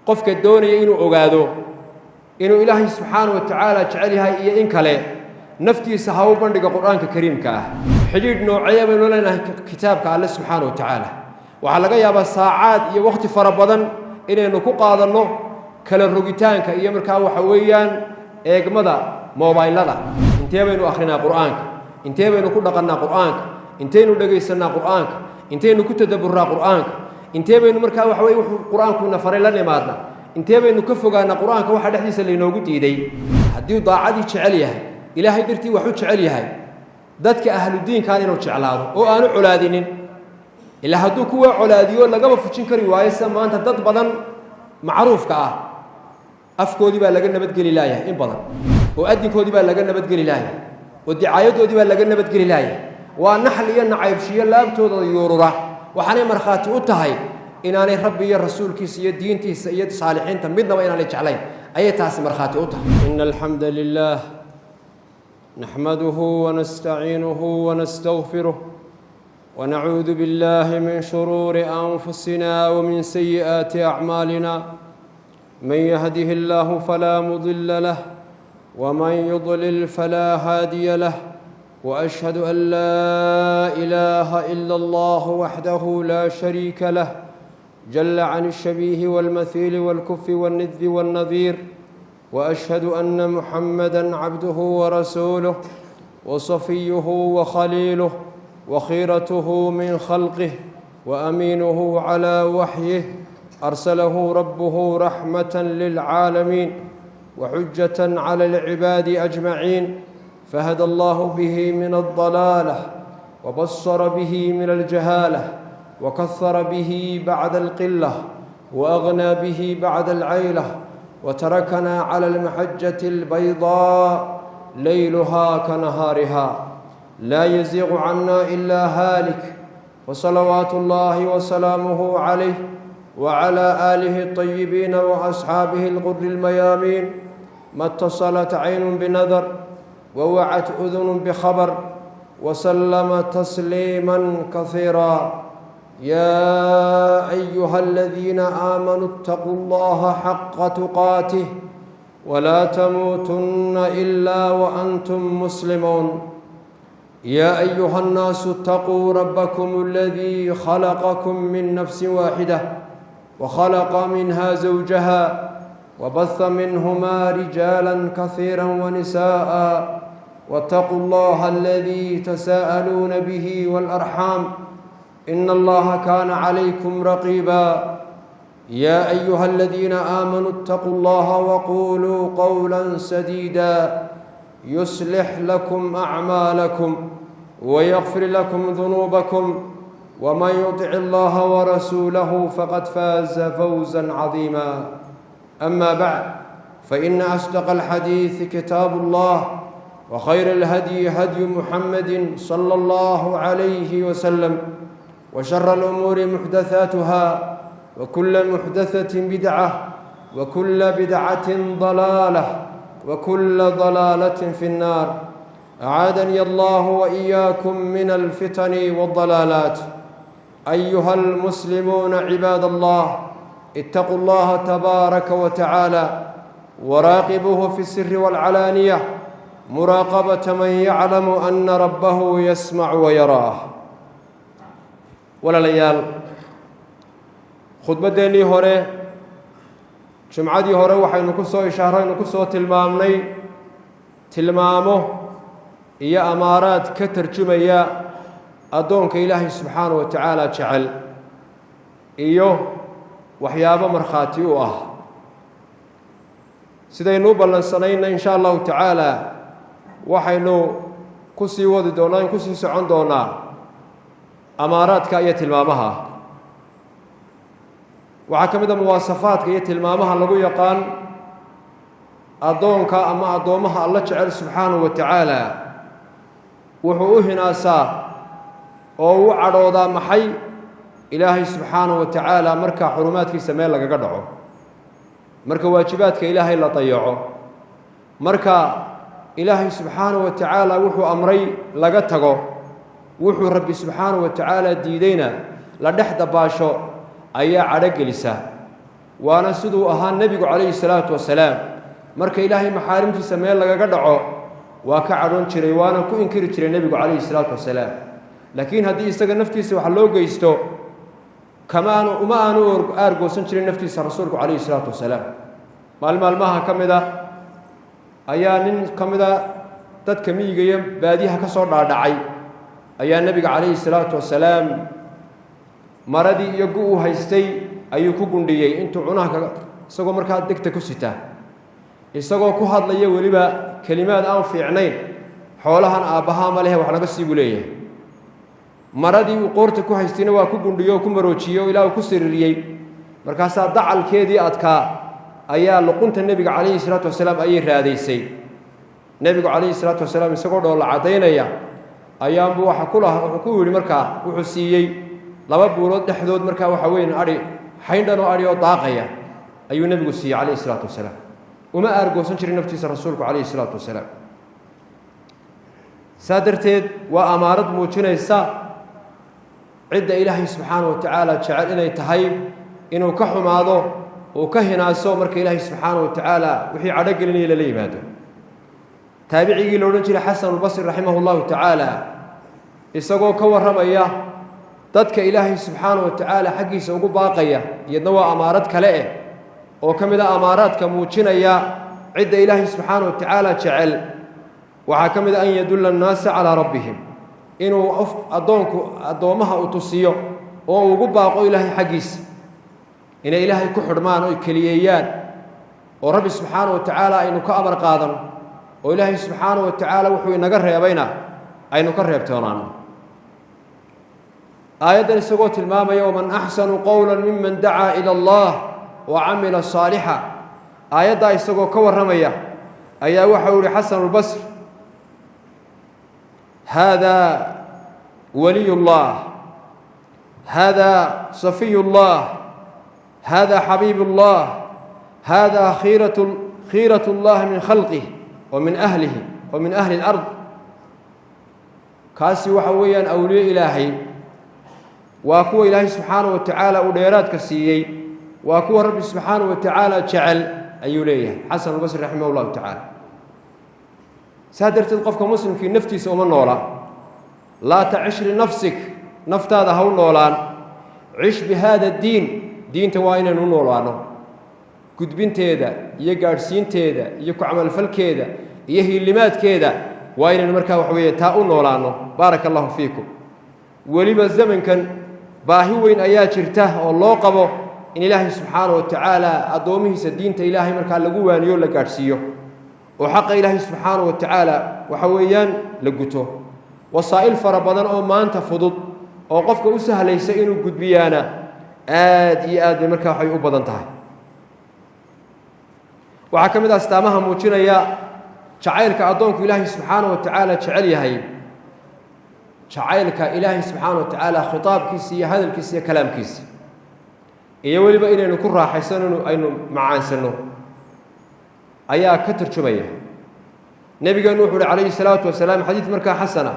Qofka doonaya inuu ogaado inuu Ilaahay subxaana wa tacaala jecel yahay iyo in kale, naftiisa ha u bandhiga Qur-aanka kariimka ah. Xidhiidh nooceeya baynu leenahay kitaabka Alle subxaana wa tacaala? Waxaa laga yaabaa saacaad iyo wakhti fara badan inaynu ku qaadanno kala rogitaanka iyo markaa waxa weeyaan eegmada moobaylada. Intee baynu akhrinaa Qur-aanka? Intee baynu ku dhaqannaa Qur-aanka? Intaynu dhegaysannaa Qur-aanka? Intaynu ku tadabburaa Qur-aanka? Intee baynu markaa waxa weye wuxuu Qur-aankuna faray la nimaadna? Intee baynu ka fogaanaa Qur-aanka waxa dhexdiisa laynoogu diiday? Haddii daacadii jecel yahay, Ilaahay dartii wax u jecel yahay, dadka ahludiinkan inuu jeclaado oo aanu colaadinin. Ilaa hadduu kuwa colaadiyo, lagaba fujin kari waayo. Sida maanta dad badan macruufka ah, afkoodii baa laga nabadgeli laayahay in badan, oo adinkoodii baa laga nabadgeli laayahay, oo dicaayadoodii baa laga nabadgeli laayahay. Waa naxal iyo nacaybshiyo laabtooda yuurura. Waxaanay markhaati u tahay inaanay Rabbi iyo rasuulkiisa iyo diintiisa iyo saalixiinta midnaba inaanay jeclayn ayay taasi markhaati u tahay. إن الحمد لله نحمده ونستعينه ونستغفره، ونعوذ بالله من شرور أنفسنا ومن سيئات أعمالنا. من يهده الله فلا مضل له، ومن يضلل فلا هادي له. وأشهد أن لا إله إلا الله وحده لا شريك له، جل عن الشبيه والمثيل والكفء والند والنظير. واشهد ان محمدا عبده ورسوله وصفيه وخليله وخيرته من خلقه وامينه على وحيه. ارسله ربه رحمه للعالمين وحجه على العباد اجمعين، فهدى الله به من الضلاله، وبصر به من الجهاله، وكثر به بعد القله، واغنى به بعد العيله، وتركنا على المحجه البيضاء ليلها كنهارها، لا يزيغ عنا الا هالك. فصلوات الله وسلامه عليه وعلى اله الطيبين واصحابه الغر الميامين، ما اتصلت عين بنظر ووعت اذن بخبر، وسلم تسليما كثيرا. يا ايها الذين امنوا اتقوا الله حق تقاته ولا تموتن الا وانتم مسلمون. يا ايها الناس اتقوا ربكم الذي خلقكم من نفس واحده وخلق منها زوجها وبث منهما رجالا كثيرا ونساء، واتقوا الله الذي تساءلون به والارحام، ان الله كان عليكم رقيبا. يا ايها الذين امنوا اتقوا الله وقولوا قولا سديدا، يصلح لكم اعمالكم ويغفر لكم ذنوبكم، ومن يطع الله ورسوله فقد فاز فوزا عظيما. اما بعد، فان اصدق الحديث كتاب الله، وخير الهدي هدي محمد صلى الله عليه وسلم، وشر الامور محدثاتها، وكل محدثه بدعه، وكل بدعه ضلاله، وكل ضلاله في النار. اعاذني الله واياكم من الفتن والضلالات. ايها المسلمون، عباد الله، اتقوا الله تبارك وتعالى وراقبوه في السر والعلانيه، مراقبه من يعلم ان ربه يسمع ويراه. Walaalayaal, khudbaddeenii hore, jumcadii hore, waxaynu ku soo ishaaraynu ku soo tilmaamnay tilmaamo iyo amaaraad ka tarjumaya addoonka Ilaahay subxaana wa tacaala jecel iyo waxyaabo markhaati u ah. Sidaynu u ballansanayna, in sha Allahu tacaala, waxaynu ku sii wadi doonaa, in kusii socon doonaa amaaraadka iyo tilmaamaha. Waxaa ka mid a muwaasafaadka iyo tilmaamaha lagu yaqaan addoonka ama addoommaha Alla jecel subxaanahu wa tacaala: wuxuu u hinaasaa oo u cadhoodaa maxay? Ilaahay subxaanahu wa tacaala marka xurumaadkiisa meel lagaga dhaco, marka waajibaadka Ilaahay la dayaco, marka Ilaahay subxaanahu wa tacaala wuxuu amray laga tago, wuxuu Rabbi subxaanahu wa tacaala diideyna la dhex dabaasho, ayaa cadho gelisa. Waana siduu ahaa nebigu calayhi salaatu wasalaam. Marka Ilaahay maxaarimtiisa meel lagaga dhaco, waa ka cadhoon jiray, waana ku inkiri jiray nebigu calayhi salaatu wasalaam. Laakiin haddii isaga naftiisa wax loo geysto, kama aanu uma aanu aargoosan jirin naftiisa rasuulku calayhi salaatu wasalaam. Maalin maalmaha ka mid a ayaa nin ka mid a dadka miyiga iyo baadiyaha ka soo dhaadhacay ayaa nebiga calayhi salaatu wasalaam maradii iyo gu uu haystay ayuu ku gundhiyey intuu cunaha kaga, isagoo markaa degta ku sita, isagoo ku hadlaya weliba kelimaad aan fiicnayn. "Xoolahan aabbahaa ma lehe, wax naga sii," buu leeyahay. Maradii uu qoorta ku haystayna waa ku gundhiyey oo ku maroojiyey oo ilaa uu ku siriiriyey. Markaasaa dacalkeedii adkaa ayaa luqunta nebiga calayhi salaatu wasalaam ayay raadaysay. Nebigu calayhi salaatu wasalaam isagoo dhoolla caddaynaya ayaanbu waxa ku laha, wuxuu ku yidhi markaa, wuxuu siiyey laba buurood dhexdood markaa waxa weyan adhi xayndhan oo adhi oo daaqaya ayuu nebigu siiyey calayhi salaatu wasalaam. Uma aargoosan jirin naftiisa rasuulku calayhi salaatu wasalaam. Saa darteed waa amaarad muujinaysa cidda Ilaahay subxaana wa tacaala jecel inay tahay inuu ka xumaado, uu ka hinaaso marka Ilaahay subxaana wa tacaala wixii cadho gelinaya lala yimaado. Taabicigii la odhan jiray Xasanulbasri raximah llahu tacaala, isagoo ka warramaya dadka Ilaahay subxaana wa tacaala xaggiisa ugu baaqaya, iyadna waa amaarad kale eh oo ka mid a amaaraadka muujinaya cidda Ilaahay subxaana wa tacaala jecel, waxaa ka mid a an yadulla annaasa calaa rabbihim, inuu addoonku addoommaha uu tusiyo oo uu ugu baaqo Ilaahay xaggiisa, inay Ilaahay ku xidhmaan oy keliyeeyaan, oo Rabbi subxaana wa tacaala aynu ka amar qaadano, oo Ilaahay subxaana wa tacaala wuxuu inaga reebayna aynu ka reebtoonaano. Aayaddan isagoo tilmaamaya, "Waman axsanu qowla miman dacaa ila Allah wa camila saalixa," aayaddaa isagoo ka warramaya ayaa waxau yihi Xasanulbasri: "Hada waliy اllah, hada safiy اllah, hada xabiib اllah, hada khiiraة اllah min khalqih wa min ahlihi wa min ahli اlard." Kaasi waxa weeyaan awliye Ilaahay, waa kuwa Ilaahay subxaanaه wa tacaala uu dheeraadka siiyey, waa kuwa Rabbi subxaanaه wa tacaala jecel, ayuu leeyahay Xasan albasri raximah اllahu tacaala. Saa darteed qofka muslimkii naftiisa uma noola. Laa tacish linafsik, naftaada ha u noolaan. Cish bi haada diin, diinta waa inaynu u noolaano, gudbinteeda iyo gaadhsiinteeda iyo ku camalfalkeeda iyo hiilimaadkeeda waa inaynu markaa waxa weeye taa u noolaano. Baaraka allahu fiikum. Weliba zamankan baahi weyn ayaa jirta oo loo qabo in Ilaahay subxaana wa tacaala addoomihiisa diinta Ilaahay markaa lagu waaniyo, la gaadhsiiyo, oo xaqa Ilaahay subxaana wa tacaala waxa weeyaan la guto. Wasaa'il fara badan oo maanta fudud oo qofka u sahlaysa inuu gudbiyaana aad iyo aad bay markaa waxay u badan tahay. Waxaa ka mid ah astaamaha muujinaya jacaylka addoonku Ilaahay subxaana wa tacaala jecel yahay, jacaylka Ilaahay subxaana wa tacaala khitaabkiisa iyo hadalkiisa iyo kalaamkiisa, iyo weliba inaynu ku raaxaysanno, aynu macaansanno, ayaa ka tarjumaya. Nebigeenu wuxu uhi calayhi salaatu wasalaam, xadiid markaa xasana: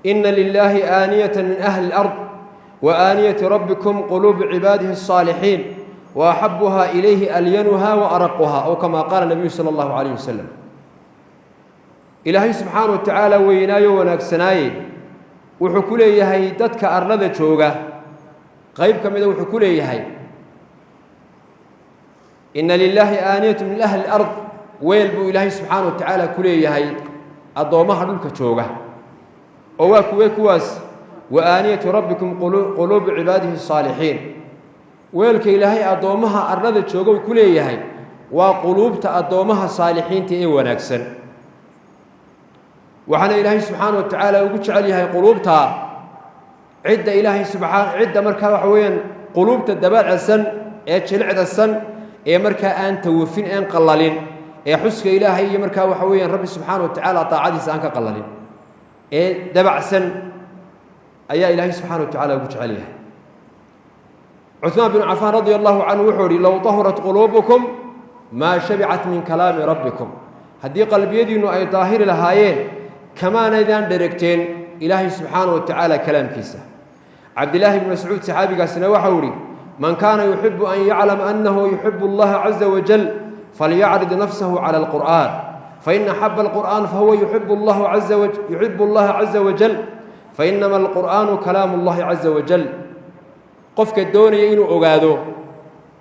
"Ina lilaahi aaniyata min ahli اlard, wa aaniyati rabbikum quluubu cibaadihi الصaalixiin, wa axabuha ilayhi alyanuha wa araquha," aw kama qaala nabiyu sala allahu calayh wasalam. Ilaahay subxaana wa tacaala weynaayo wanaagsanaaye wuxuu ku leeyahay dadka arlada jooga qayb ka mida. Wuxuu ku leeyahay: "Ina lilaahi aaniyatu min ahli lard," weel buu Ilaahay subxaana wa tacaala ku leeyahay addoommaha dhulka jooga, oo waa kuwe kuwaas? "Wa aaniyatu rabbikum quluubu cibaadihi asaalixiin." Weelka Ilaahay addoommaha arlada jooga uu ku leeyahay waa quluubta addoommaha saalixiinta ee wanaagsan. Waxaana Ilaahay subxaana wa tacaala ugu jecel yahay quluubtaa cidda Ilaahay subaa cidda markaa waxa weeyaan quluubta dabacsan ee jilicdasan, ee markaa aan tawafin, een qallalin, ee xuska Ilaahay iyo markaa waxa weeyaan Rabbi subxaana wa tacaala daacadiisa aan ka qallalin, ee dabacsan ayaa Ilaahay subxana wa tacala ugu jecel yahay. Cuثmaan binu Cafaan radia allahu canhu wuxuu ihi: "Low tahurat quluubukum maa shabicat min kalaami rabbikum." Haddii qalbiyadiinnu ay daahiri lahaayeen, kamaanaydaan dheregteen Ilaahay subxaana wa tacaala kalaamkiisa. Cabdilaahi bnu Mascuud saxaabigaasina waxau ihi: Man kaana yuxibu an yaclama annahu yuxibu allaha caza wajal falyacrid nafsahu cala alqur'an, fain axaba alqur'an fahuwa yuxibu allaha caza wajal, fainama alqur'aanu kalaamu اllahi caza wajal. Qofka doonaya inuu ogaado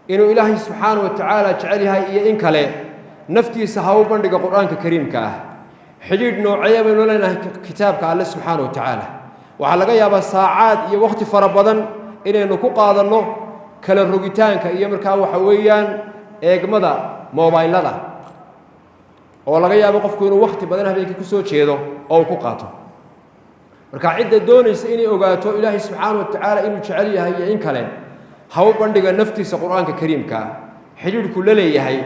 inuu Ilaahay subxaana wa tacaala jecel yahay iyo in kale, naftiisa ha u bandhiga Qur-aanka kariimka ah. Xidhiidh noocee baynu leenahay kitaabka Alle subxaana wa tacaala? Waxaa laga yaabaa saacaad iyo wakhti fara badan inaynu ku qaadanno kala rogitaanka iyo markaa waxa weeyaan eegmada moobaylada, oo laga yaabo qofku inuu wakhti badan habeenkii ku soo jeedo oo uu ku qaato. Marka cidda doonaysa inay ogaato Ilaahay subxaana wa tacaala inuu jecel yahay iyo in kale, ha u bandhiga naftiisa Qur-aanka kariimka ah, xidhiidhku la leeyahay.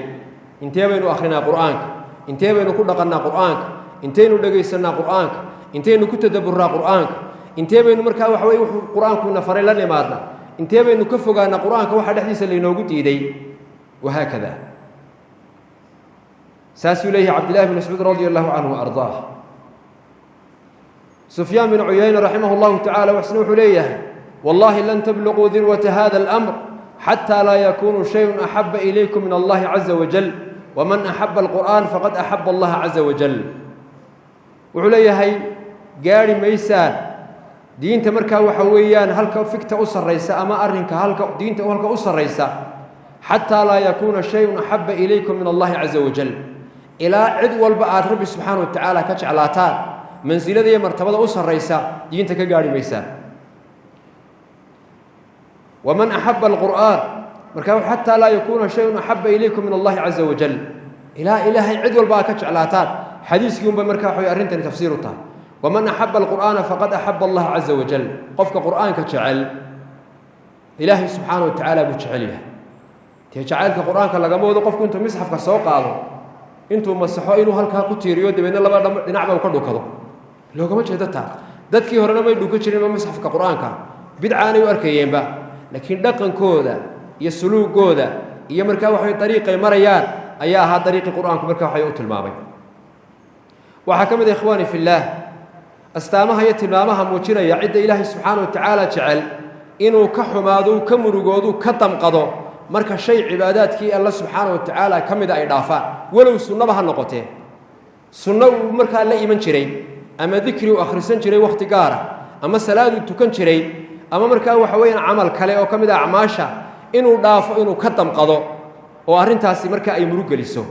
Intee baynu akhrinaa Qur-aanka? Intee baynu ku dhaqannaa Qur-aanka? Intaynu dhegaysannaa Qur-aanka? Intaynu ku tadabburnaa Qur-aanka? Intee baynu markaa waxa weye wuxuu Qur-aankuna faray la nimaadna? Intee baynu ka fogaanaa Qur-aanka waxa dhexdiisa laynoogu diiday? Wahaakada saasuu leeyahay Cabdillahi bn Mascuud radia allahu canhu wa ardaah. Sufyaan bin Cuyayna raximah اllahu tacala waxsna wuxuu leeyahay: "Wallahi lan tabluquu dirwata hada alamr xatى laa yakunu shayun axaba ilaykum min allahi caza wajal, waman axaba alqur'an faqad axaba allaha caza wajal." Wuxuu leeyahay: gaari maysaan diinta markaa waxa weeyaan halka figta u sarraysa ama arrinka halka diinta halka u sarraysa, xataa laa yakuuna shayun axaba ilaykum min allahi caza wajal, ilaa cid walba aad Rabbi subxaana wa tacaala ka jeclaataan, mansilada iyo martabada u sarraysa diinta ka gaarhi maysaan. Waman axaba alqur'aan, markaa xataa laa yakuuna shayun axaba ilaykum min allahi caza wajal, ilaa Ilaahay cid walba aad ka jeclaataan. Xadiiskii unba markaa waxay arrintani tafsiir u tahay. Waman axaba alqur'aana faqad axaba allaha caza wajal. Qofka Qur'aanka jecel, Ilaahay subxaana wa tacaala buu jecel yahay. Dee jacaylka Qur-aanka lagama wado qofku intuu misxafka soo qaado, intuu masaxo, inuu halkaa ku tiiriyo, dabeedna laba dhinacba u ka dhunkado. Loogama jeedo taa. Dadkii horena may dhunkan jirinba misxafka Qur-aanka, bidcaanay u arkayeenba, laakiin dhaqankooda iyo suluugooda iyo markaa waxay dariiqay marayaan ayaa ahaa dariiqii Qur-aanku markaa waxay u tilmaamay. Waxaa ka mid ah, ikhwaani fillaah, astaamaha iyo tilmaamaha muujinaya cidda Ilaahay subxaana wa tacaala jecel inuu ka xumaado, ka murugoodu, ka damqado marka shay cibaadaadkii Alla subxaana wa tacaala ka mida ay dhaafaan, walow sunnaba ha noqotee. Sunno uu markaa la iman jiray, ama dikri uu akhrisan jiray wakhti gaara, ama salaaduu tukan jiray, ama markaa waxa weeyaan camal kale oo ka mid ah acmaasha inuu dhaafo, inuu ka damqado oo arrintaasi markaa ay murug geliso.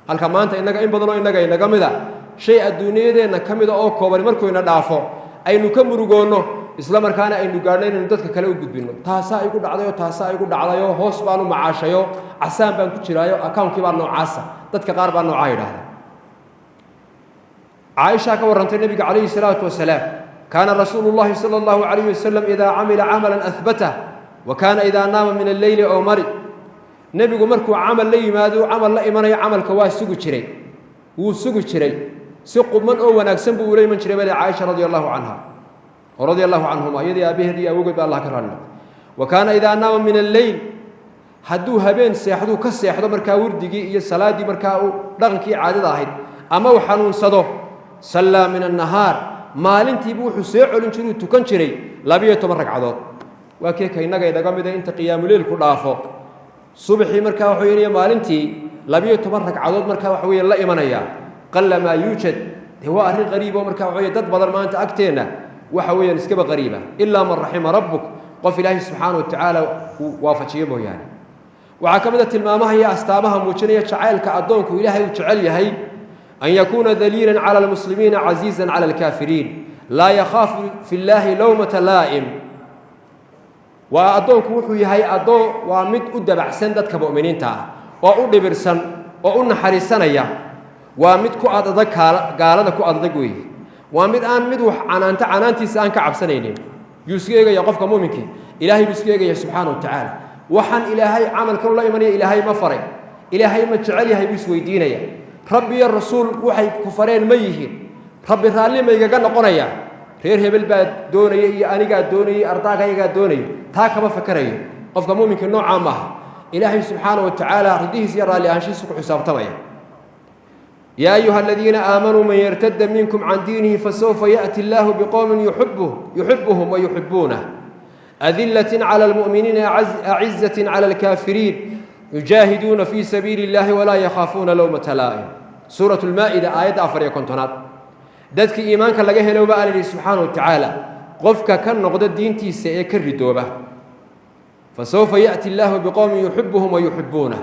Halka maanta innaga in badanoo innaga inaga mida shay adduunyadeenna ka mida oo koobani markuu ina dhaafo aynu ka murugoonno, isla markaana aynu gaadhno inaynu dadka kale u gudbinno: "Taasaa igu dhacdayoo, taasaa igu dhacdayoo, hoos baanu macaashayo, casaan baan ku jiraayo, akawnkii baa noocaasa." Dadka qaar baa noocaa yidhahda. Caaishaa ka warrantay nebiga calayhi salaatu wasalaam: "Kaana rasuulu llahi sala allahu calayhi wasalam idaa camila camalan ahbatah, wa kaana idaa naama min alleyli ow marid." Nebigu markuu camal la yimaado, camal la imanayo, camalka waa sugi jiray, wuu sugi jiray, si quman oo wanaagsan buu ula iman jiray, bale Caaisha radia allahu canha oo radia allahu canhuma, iyadii aabaheed iyo awogeed ba Allah ka raali noqday. Wa kaana idaa naama min alleyl, hadduu habeen seexduu ka seexdo markaa wirdigii iyo salaaddii markaa uu dhaqankii caadada ahayd, ama uu xanuunsado, sallaa min annahaar, maalintiibu wuxuu soo celin jiray, uu tukan jiray 12 ragcadood. Waa kee ka innaga inaga mida inta qiyaamuleylku dhaafo subaxii markaa waxa weyn maalintii 12 ragcadood markaa waxa weeye la imanaya? Qalla maa yuujad. Dee waa arrin qariib oo markaa waxa weye dad badan maanta agteenna waxa weeyaan iskaba qariiba, ilaa man raxima rabbuk, qof Ilaahay subxaana wa tacaala uu waafajiyo mooyaane. Waxaa ka mid a tilmaamaha iyo astaamaha muujinaya jacaylka addoonku Ilaahay uu jecel yahay an yakuuna daliilan cala almuslimiina, casiizan cala alkaafiriin, laa yakhaafu fi llaahi lowmata laa'im. Waa addoonku wuxuu yahay addoon, waa mid u dabacsan dadka mu'miniinta ah, oo u dhibirsan oo u naxariisanaya. Waa mid ku adadag gaalada, ku adadag weeye. Waa mid aan mid wax canaanto canaantiisa aan ka cabsanaynin. Yuu iska eegaya qofka mu'minkii? Ilaahay buu iska eegaya subxaana wa tacaala. Waxaan Ilaahay camalkan la imanaya Ilaahay ma faray? Ilaahay ma jecel yahay buu isweydiinaya. Rabbi iyo rasuul waxay ku fareen ma yihiin? Rabbi raalli ma igaga noqonaya? Reer hebel baa doonaya iyo anigaa doonayay, ardaagayagaa doonaya, taa kama fakerayo. Qofka muminka noocaa maaha. Ilaahay subxaana wa tacaala ridihiisa iyo raalli ahaanshihiisa ku xisaabtamaya. Yaa ayuha aladiina aamanuu, man yartada minkum can diinihi fasawfa yaأti illaahu biqowmin yuxibuhum wa yuxibuunah. Adilatin cala almu'miniina, acizatin cala alkaafiriin, yujaahiduuna fii sabiili اllahi walaa yakhaafuuna lowmata laa'im. Suurat lmaa'ida, aayadda 54aad. Dadkii iimaanka laga helo baa Alla yihi subxaana wa tacaala, qofka ka noqda diintiisa ee ka ridooba, fasawfa ya'ti illaahu biqowmin yuxibuhum wa yuxibuunah.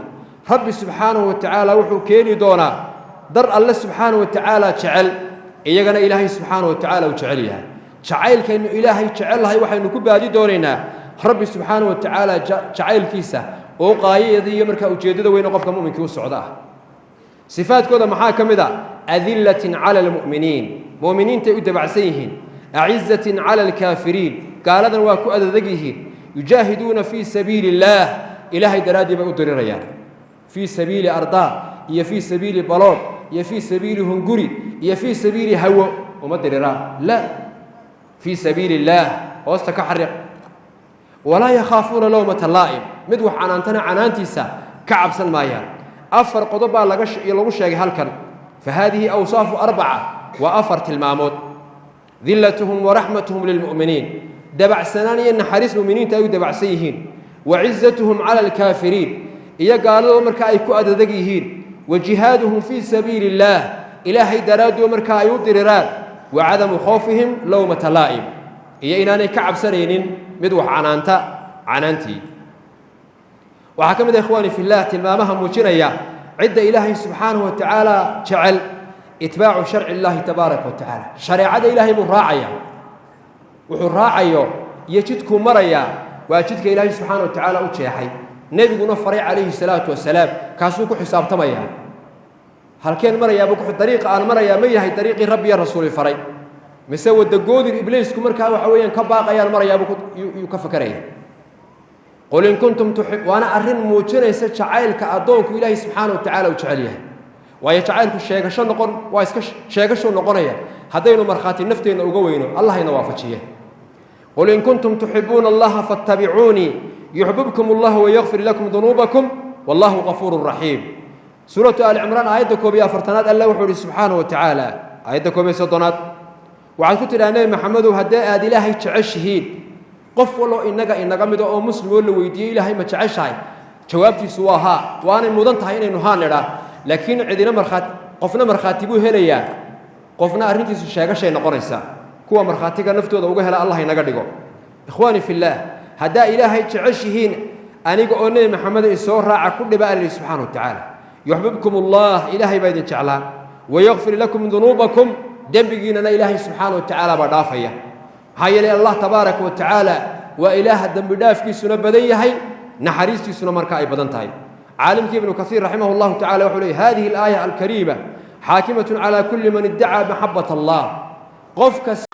Rabbi subxaanahu wa tacaala wuxuu keeni doonaa dar Alle subxaanahu wa tacaala jecel, iyagana Ilaahay subxaana wa tacala uu jecel yahay. Jacaylkaynu Ilaahay jecellahay waxaynu ku baadi doonaynaa Rabbi subxaana wa tacaala jacaylkiisa, oo qaayada iyo markaa ujeeddada weyne qofka mu'minkii u socda ah. Sifaadkooda maxaa ka mid a? Adilatin cala almu'miniin, mu'miniintay u dabacsan yihiin. Acizatin cala alkaafiriin, gaaladan waa ku adadeg yihiin. Yujaahiduuna fii sabiili illaah, Ilaahay daraaddii bay u dirirayaan. Fii sabiili ardaa iyo fii sabiili balood iyo fii sabiili hunguri iyo fii sabiili hawo uma diriraan, la, fii sabiili illaah, hoosta ka xariiq. Walaa yakhaafuuna lowmata laa'im, mid wax canaantana canaantiisa ka cabsan maayaan. Afar qodob baa lagu sheegay halkan. Fa haadihi awsaafu arbaca, waa afar tilmaamood: dillatuhum waraxmatuhum lilmu'miniin, dabacsanaan iyo naxariis mu'miniinta ay u dabacsan yihiin; wa cizatuhum cala alkaafiriin, iyo gaaladoo markaa ay ku adadag yihiin; wa jihaaduhum fii sabiili illaah, Ilaahay daraaddoo markaa ay u diriraan; wa cadamu khawfihim lowmata laa'im, iyo inaanay ka cabsanaynin mid wax canaanta canaantii. Waxaa ka mid ah, ikhwaani fillaah, tilmaamaha muujinaya cidda Ilaahay subxaanahu wa tacaala jecel: itbaacu sharci illaahi tabaaraka wa tacaala. Shareecada Ilaahay buu raacaya. Wuxuu raacayo iyo jidkuu marayaa waa jidka Ilaahay subxaana wa tacaala u jeexay, nebiguna faray calayhi salaatu wasalaam. Kaasuu ku xisaabtamayaa. Halkeen marayaabuu dariiqa aan marayaa ma yahay dariiqii Rabbi iyo Rasuuli faray, mise wadagoodir Ibliisku markaa waxa weeyaan ka baaqayaan marayaabuu yuu ka fakaraya? Qul in kuntum tuxib. Waana arrin muujinaysa jacaylka addoonku Ilaahay subxaana wa tacala uu jecel yahay, waayo jacaylku sheegasho noqon waa iska sheegashuu noqonaya haddaynu markhaati nafteenna uga weyno. Allah ina waafajiye. Qul in kuntum tuxibuuna Allaha fattabicuunii yuxbibkum Allah wayakfir lakum dunuubakum wallahu gafuuru raxiim. Suuratu Aali Cimraan, aayadda 41aad, Allah wuxuu ihi subxaana wa tacaala, aayadda 31aad: waxaad ku tidhaha Nebi Maxamedow, haddii aad Ilaahay jeceshihiin. Qof waloo innaga inaga mida oo muslim oo la weydiiyey "Ilaahay ma jeceshahay?", jawaabtiisu waa haa. Waanay mudan tahay inaynu haa nidhaa, laakiin cidina markhaati, qofna markhaati buu helayaa, qofna arrintiisu sheegashay noqonaysaa. Kuwa markhaatiga naftooda uga hela Allah inaga dhigo. Ikhwaani fillaah, haddaa Ilaahay jeceshihiin, aniga oo Nebi Maxamed isoo raaca ku dhiba Alla subxaana wa tacaala. Yuxbibkum Allah, Ilaahay baa idin jeclaa. Wayakfir lakum dunuubakum, dembigiinana Ilaahay subxaana wa tacaala baa dhaafaya. Maxaa yeelay Allah tabaaraka wa tacaala waa Ilaaha dembi dhaafkiisuna badan yahay, naxariistiisuna marka ay badan tahay. Caalimkii Ibnu Kaiir raximah llahu tacala wuxuu leey: hadihi alaaya alkariima xaakimatun calaa kulli man iddacaa maxabat Allah. Qof kasta